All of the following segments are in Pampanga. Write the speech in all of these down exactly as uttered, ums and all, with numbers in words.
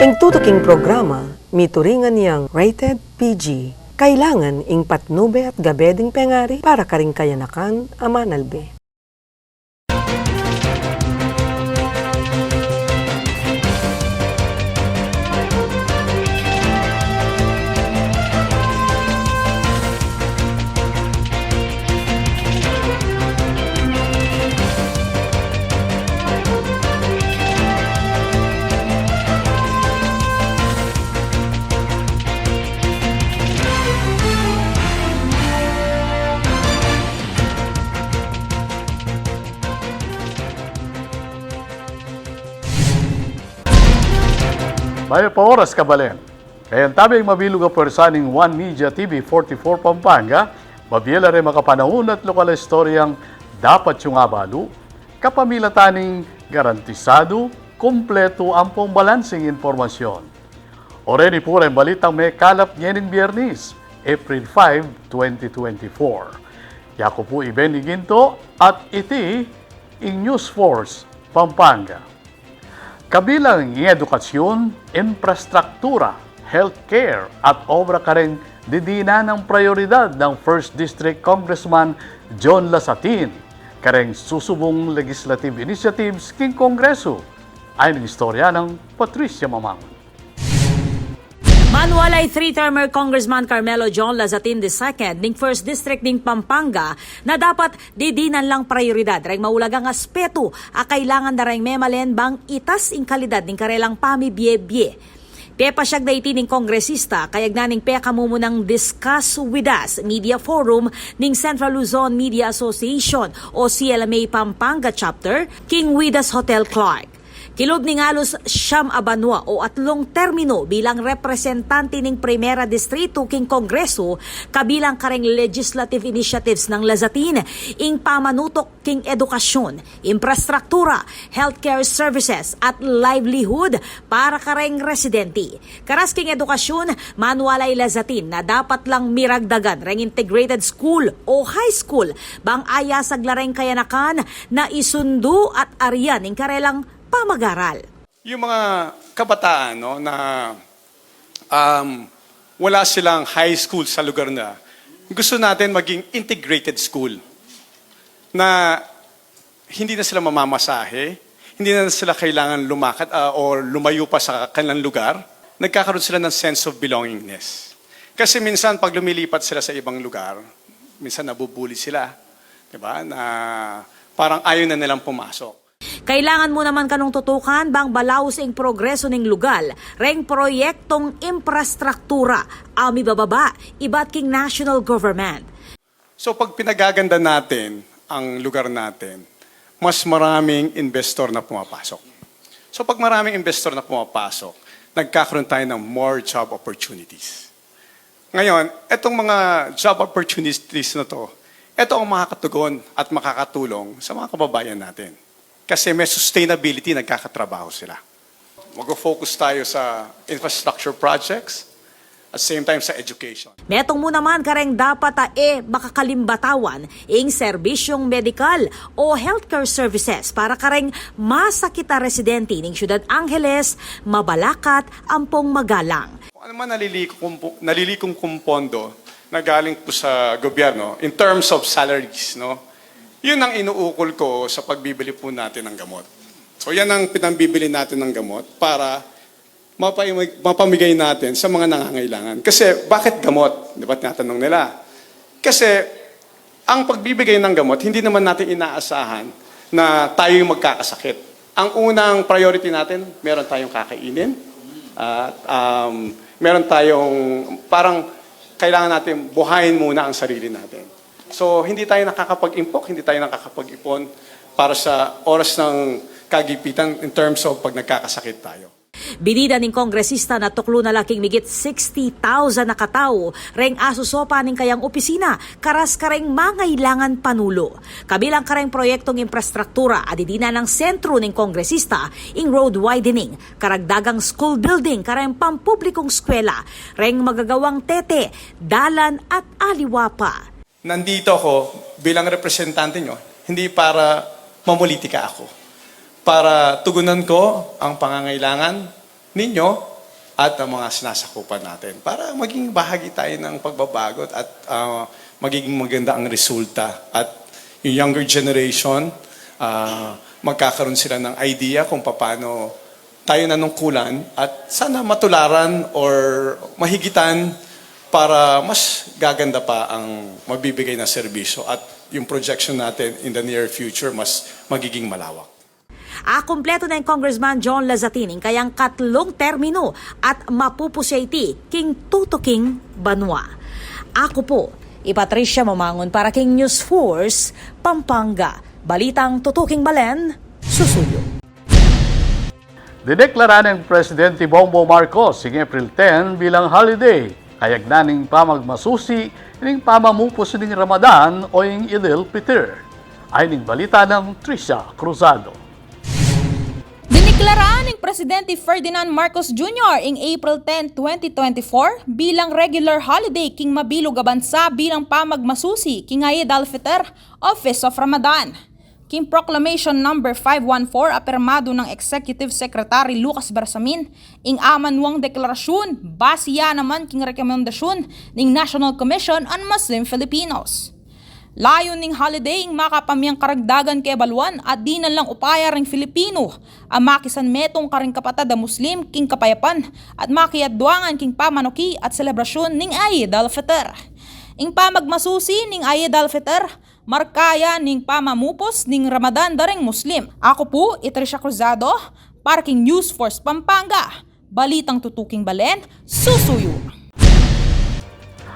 Ing tutuking programa, mituringan yang rated P G. Kailangan ing patnube at gabe ding pengari para karing kayanakan a manalbe. Mayap a oras, kabalen. Kayang tabi ing mabilug a pwersa ning One Media T V forty-four Pampanga, mabie la reng makapanaun at lokal a istoryang dapat yung abalu, kapamilatan ning garantisadu, kumpletu ampong balansing impormasyon. O reni pu reng balitang mekalap ngening Biyernis, April five, twenty twenty-four. Yaku pu i Benny Ginto at iti ing News Force Pampanga. Kabilang ing edukasyun, imprastruktura, healthcare, at obra kareng didinan nang prayoridad nang First District Congressman John Lazatin kareng susubung legislative initiatives king Kongresu. Ayan ing istorya nang Patricia Mamangun. Manwalay three-termer Congressman Carmelo John Lazatin the second ning First District ning Pampanga na dapat didinan lang prayoridad reng maulagang aspetu a kailangan da reng memalen bang itas ing kalidad ning karelang pamibie-bie. Pepasyag da iti ning kongresista kayagnan ning pekamumunang Discuss With Us Media Forum ning Central Luzon Media Association o C L M A Pampanga Chapter king With Us Hotel Clark. Kilub ning alus siyam a banua o atlung terminu bilang representante ning Primera Distrito king Kongresu, kabilang kareng legislative initiatives nang Lazatin, ing pamanutuk king edukasyun, imprastruktura, healthcare services, at livelihood para kareng residente. Karas king edukasyun, manwalay Lazatin na dapat lang miragdagan reng integrated school o high school bang ayasag la reng kayanakan na isundu at arian ing karelang pamagaral. Yung mga kabataan, no, na, um, wala silang high school sa lugar na, gusto natin maging integrated school na hindi na sila mamamasahe, hindi na sila kailangan lumakad, ah, o lumayo pa sa kanilang lugar. Nagkakaroon sila ng sense of belongingness. Kasi minsan, pag lumilipat sila sa ibang lugar, minsan nabubuli sila, di ba? Na parang ayaw na nilang pumasok. Kailangan mu naman kanung tutukan bang balaus ing progresu ning lugal reng proyektung imprastruktura a mibababa ibat king national government. So, pag pinagaganda natin ang lugar natin, mas maraming investor na pumapasok. So, pag maraming investor na pumapasok, nagkakaroon tayo ng more job opportunities. Ngayon, etong mga job opportunities na 'to, eto ang makakatugon at makakatulong sa mga kababayan natin. Kasi may sustainability, nagkakatrabaho sila. Magfo-focus tayo sa infrastructure projects, at same time sa education. Metung mu naman kareng dapat a e makakalimbatawan ing serbisyung medikal o healthcare services para kareng masakit a residente ning Syudad Angeles, mabalakat ampong magalang. Kung ano man nalilikong pu-, nalilikong kung pondo na galing po sa gobyerno in terms of salaries, no? Yun ang inuukol ko sa pagbibili po natin ng gamot. So, yan ang pinambibili natin ng gamot para mapamig-, mapamigay natin sa mga nangangailangan. Kasi, bakit gamot? Di ba, tinatanong nila? Kasi, ang pagbibigay ng gamot, hindi naman natin inaasahan na tayo yung magkakasakit. Ang unang priority natin, meron tayong kakainin, at, um, meron tayong, parang, kailangan natin buhayin muna ang sarili natin. So, hindi tayo nakakapag-impok, hindi tayo nakakapag-ipon para sa oras ng kagipitan in terms of pag nagkakasakit tayo. Binida ning kongresista na tuklu na la king migit sixty thousand a katau reng asusopan ning kayang opisina karas kareng mangailangan panulu. Kabilang kareng proyektung imprastruktura a didinan nang sentru ning kongresista, ing road widening, karagdagang school building kareng pampublikung eskwela, reng magagawang tete, dalan at aliwa pa. Nandito ako bilang representante nyo, hindi para mamulitika ako. Para tugunan ko ang pangangailangan ninyo at ang mga sinasakupan natin para maging bahagi tayo ng pagbabago at, ah, magiging maganda ang resulta. At yung younger generation, ah, magkakaroon sila ng idea kung paano tayo nanungkulan at sana matularan or mahigitan para mas gaganda pa ang mabibigay na serbisyo at yung projection natin in the near future mas magiging malawak. Akumpletu na ning Congressman John Lazatin ing kayang katlung terminu at mapupus ya iti king tutuking banua. Aku pu i Patricia Mamangun para king News Force Pampanga. Balitang tutuking balen, susuyu. Dineklara neng Presidente Bongbong Marcos ing April ten bilang holiday kayagnan ning pamagmasusi ning pamamupus ning Ramadan o ing Eid al-Fitr. Ayan ing balita nang Tricia Cruzado. Diniklara ning Presidente Ferdinand Marcos Junior ing April ten, twenty twenty-four bilang regular holiday king mabilug a bansa bilang pamagmasusi king Eid al-Fitr o Feast of Ramadan. King Proclamation Number five one four a pirmadu nang Executive Secretary Lucas Bersamin, ing amanuang deklarasyun base ya naman king rekomendasyun ning National Commission on Muslim Filipinos. Layun ning holiday ing makapamyang karagdagan kebaluan at dinan lang upaya ring Filipino a makisanmetung karing kapatad a Muslim king kapayapan at makiadwangan king pamanuki at selebrasyun ning Eid al-Fitr. Ing pamagmasusi ning Eid al-Fitr marka ya ning pamamupus ning Ramadan da ring Muslim. Aku pu i Tricia Cruzado para king News Force Pampanga. Balitang tutuking balen, susuyu.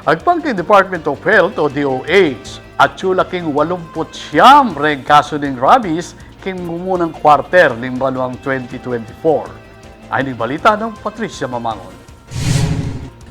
Agpang king Department of Health o D O H, atyu la king walumput siyam reng kasu ning rabies king mumunang quarter ning banuang twenty twenty-four. Ayan ing balita nang Patricia Mamangun.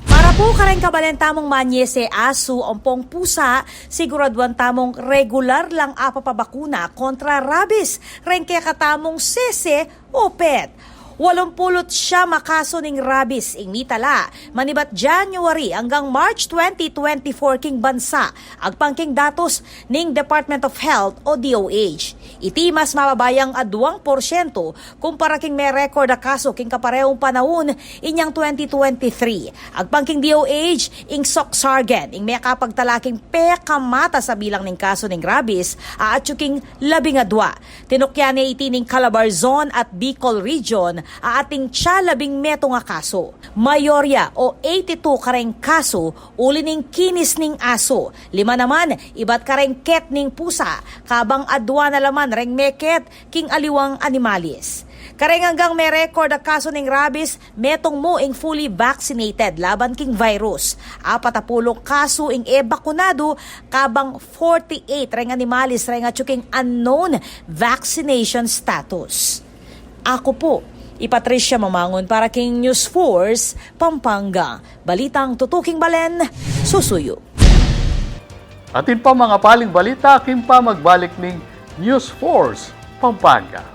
Para pu kareng kabalen tamung manyese asu ampong pusa, siguraduan tamung regular lang apapabakuna kontra rabies reng kekatamung sese o pet. Walumpulu't siyam a kasu ning rabies ing mitala manibat January anggang March twenty twenty-four king bansa, agpang king datus ning Department of Health o D O H. Iti mas mababa yang aduang porsyentu kumpara king me-record a kasu king kaparehung panaun inyang twenty twenty-three. Agpang king D O H, ing Sorsogon ing mekapagtala king pekamatas a bilang ning kasu ning rabies, a atyu king labing adua. Tinukyan ne iti ning Calabarzon at Bicol Region, a atin tsa labing metung a kasu. Mayorya o eighty-two kareng kasu uli ning kinis ning asu. Lima naman ibat kareng ket ning pusa, kabang adua na laman reng meket king aliwang animalis. Kareng anggang me-record a kasu ning rabies, metung mu ing fully vaccinated laban king virus. Apat a pulu kasu ing e bakunadu, kabang forty-eight reng animalis reng atyu king unknown vaccination status. Aku pu i Patricia Mamangun para king News Force Pampanga. Balitang tutuking balen, susuyu. Atin pang mangapaling balita king pamagbalik ning News Force Pampanga.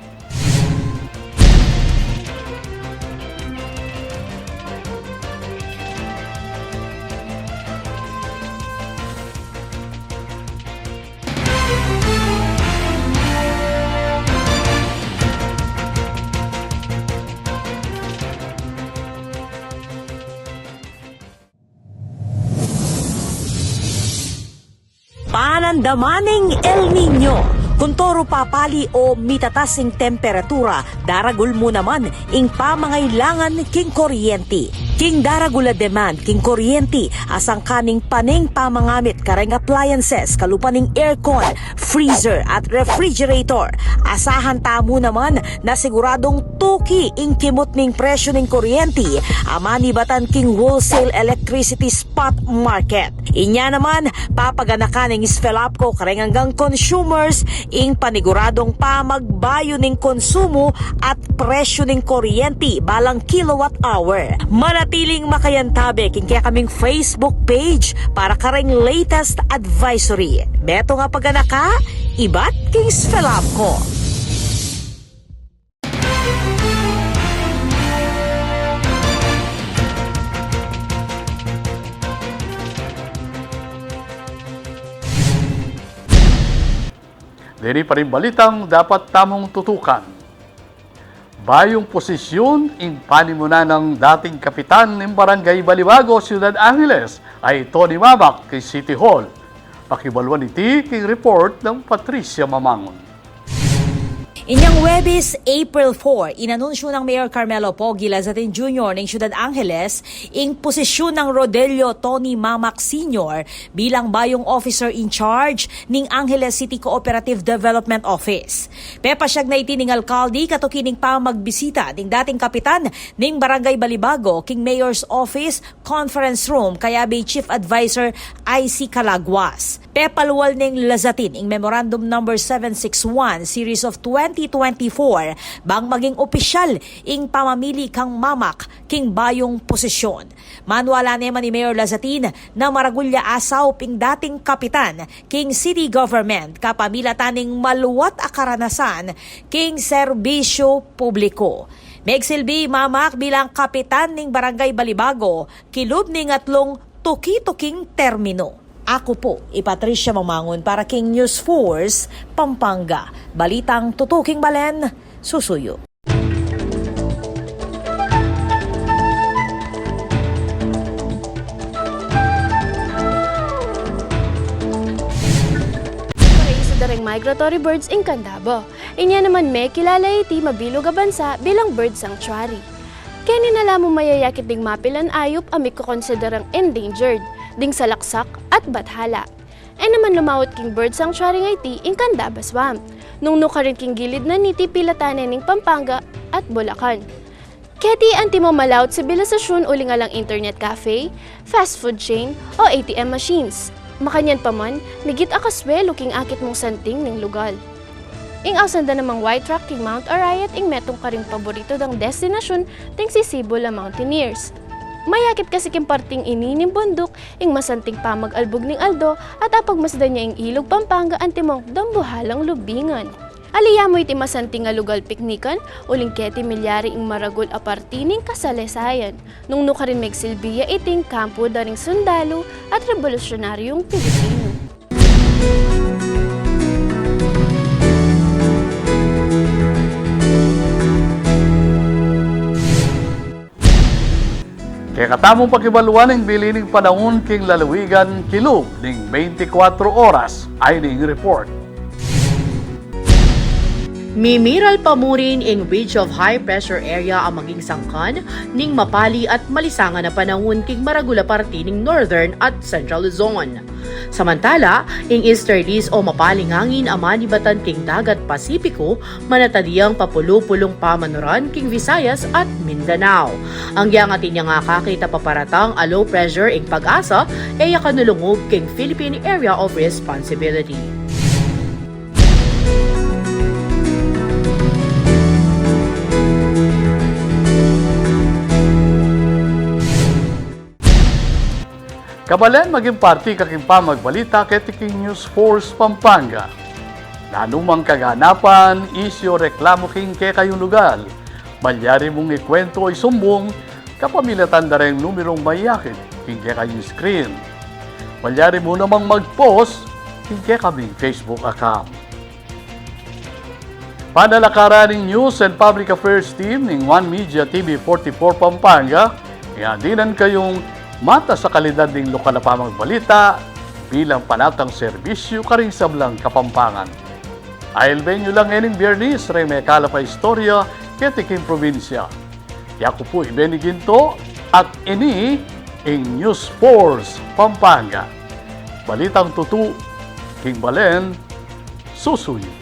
Panandaman ning El Niño. Kuntoru papali o mitatas ing temperatura, daragul mu naman ing pamangailangan king kuryenti. King daragul a demand king kuryenti, asangka ning paning pamangamit kareng appliances kalupa ning aircon, freezer at refrigerator. Asahan tamu naman na siguradung tuki ing kimut ning presyu ning kuryenti a manibatan king wholesale electricity spot market. Inya naman, papaganakan ning SFELAPCO kareng anggang consumers ing paniguradung pamagbayu ning konsumu at presyu ning kuryenti balang kilowatt hour. Manatiling makayantabe king kekaming Facebook page para kareng latest advisory. Metung a paganaka, ibat king SFELAPCO. Deni pa ring balitang dapat tamung tutukan. Bayung posisyun ing panimunan nang dating kapitan ning Barangay Balibago, Ciudad Angeles, a i Tony Mamak king City Hall. Pakibaluan iti king report nang Patricia Mamangun. Inyang Huwebes, April four, inanunsyo nang Mayor Carmelo Pogi Lazatin Junior ning Ciudad Angeles ing posisyun nang Rodelio Tony Mamak Senior bilang bayung officer in charge ning Angeles City Cooperative Development Office. Pepasyag na iti ning alkalde katuki ning pamagbisita ning dating kapitan ning Barangay Balibago king Mayor's Office Conference Room kayabe i Chief Advisor I C Calaguas. Pepalwal neng Lazatin ing Memorandum Number seven six one Series of twenty twenty-four bang maging opisyal ing pamamili kang Mamak king bayung posisyon. Maniwala ne man i Mayor Lazatin na maragul ya asaup ing dating kapitan king city government kapamilatan ning maluwat a karanasan king serbisyu publiku. Megsilbi i Mamak bilang kapitan ning Barangay Balibago kilub ning atlung tuki-tuking terminu. Aku pu i Patricia Mamangun para king News Force Pampanga. Balitang tutuking balen, susuyu. Paraisu da reng migratory birds ing Candaba. Inya naman mekilala ya iti mabilug a bansa bilang bird sanctuary. Keni na la mu mayayakit ding mapilan ayup a mikokonsiderang endangered, ding salaksak at bathala. E naman lumawut king bird sanctuary a iti ing Candaba Swamp. Nung nukarin king gilid na niti pilatan ne ning Pampanga at Bulacan. Keti antimo malaut sibilisasyun uling alang internet cafe, fast food chain, o A T M machines. Makanyan pa man, migit a kaswelu king akit mung santing ning lugal. Ing ausan da namang White Rock king Mount Arayat ing metung karing paboritu dang destinasyun ding sisibul a mountaineers. Mayakit kasi king parting ini ning bunduk ing masanting pamag-albug ning aldo at apagmasdan ya ing Ilug Pampanga antimong dambuhalang lubingan. Ali ya mu iti masanting a lugal piknikan, uling keti milyari ing maragul a parti ning kasalesayan. Nung nukarin megsilbi ya iting kampu da ring sundalu at rebolusyunaryung Pilipino. Kekatamung pakibaluan ing bili ning panaun king lalawigan kilub ning beintikwatro oras. Ay ning report. Mimiral pa murin ing Ridge of High Pressure Area a maging sangkan ning mapali at malisangan a panaun king maragul a parti ning Northern at Central Luzon. Samantala, ing easterlies o mapaling angin a manibatan king dagat Pasipiko, manatadi yang papulu-pulung pamanuran king Visayas at Mindanao. Anggyang atin yang akakit a paparatang a low pressure ing PAGASA, e ya kanulungub king Philippine Area of Responsibility. Kabalen, maging parti ka king pamagbalita keti king News Force Pampanga. Nanu mang kaganapan, isyu o reklamu king kekayung lugal, malyari mung ikuwentu o isumbung kapamilatan da reng numerung mayakit king kekayung screen. Malyari mu namang mag-post king kekaming Facebook account. Panalakaran ning News and Public Affairs Team ning One Media T V forty-four Pampanga, ing adinan kayung matas a kalidad ning lokal a pamagbalita bilang panatang serbisyu karing sablang Kapampangan. Ailben yu lang ngening Biyernes reng mekalap a istorya keti king probinsya. Yaku pu i Benny Ginto at ini ing News Force Pampanga. Balitang tutu king balen, susuyu.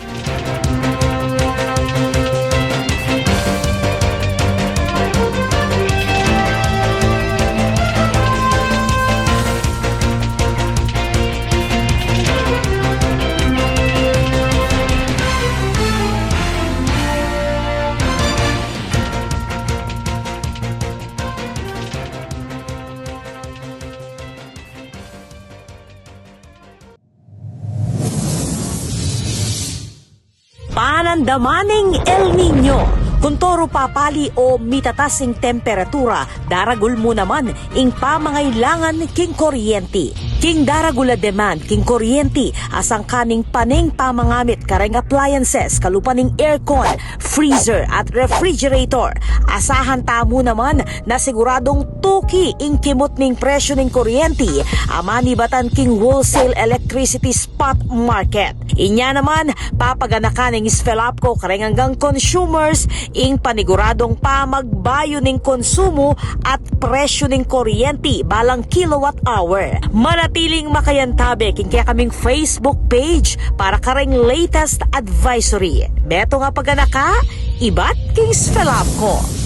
Panandaman ning El Niño. Kuntoru papali o mitatas ing temperatura, daragul mu naman ing pamangailangan king kuryenti. King daragul a demand king kuryenti a sangkan ning pane ing pamangamit kareng appliances kalupa ning aircon, freezer at refrigerator, asahan tamu naman na siguradung tuki ing kimut ning presyu ning kuryenti a manibatan king wholesale electricity spot market. Inya naman, papaganakan ning SFELAPCO kareng anggang consumers ing paniguradung pamagbayu ning konsumu at presyu ning kuryenti balang kilowatt hour. Manatiling makayantabe king kekaming Facebook page para kareng latest advisory. Beto nga paganaka, ibat king SFELAPCO.